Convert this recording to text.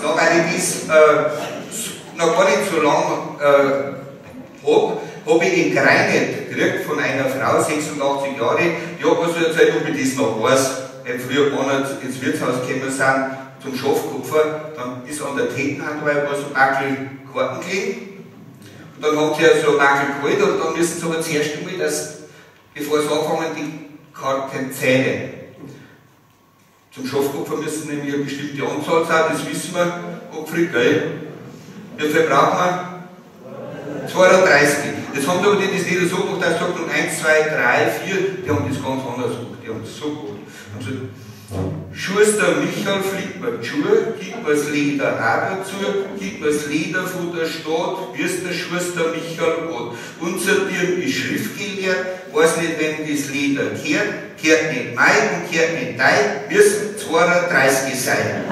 Noch, weil ich das noch gar nicht so lange hab, habe ich in Greinet gekriegt von einer Frau, 86 Jahre, die hat mir so erzählt, ob ich das noch weiß. Wenn früher gar nicht ins Wirtshaus gekommen sind, zum Schafkupfer, dann ist an der Tetenhandwahl so ein Backel Karten gelegen. Und dann haben sie ja so ein Backel geholt und dann müssen sie aber zuerst einmal, dass, bevor sie anfangen, die Karten zählen. Zum Schafkupfer müssen nämlich eine bestimmte Anzahl sein, das wissen wir, Gottfried, gell? Wie viel brauchen wir? 32. Jetzt haben aber die das nicht so gemacht, dass sie gesagt haben, 1, 2, 3, 4, die haben das ganz anders gemacht, die haben das so gemacht. Haben gesagt, Schuster Michael fliegt mir die Schuhe, gib mir das Leder auch dazu, gib mir das Leder von der Stadt, wie's der Schuster Michael hat. Unser Dirn ist schriftgelehrt, weiß nicht, wem das Leder kehrt, kehrt nicht mein und kehrt nicht dein, müssen 32 sein.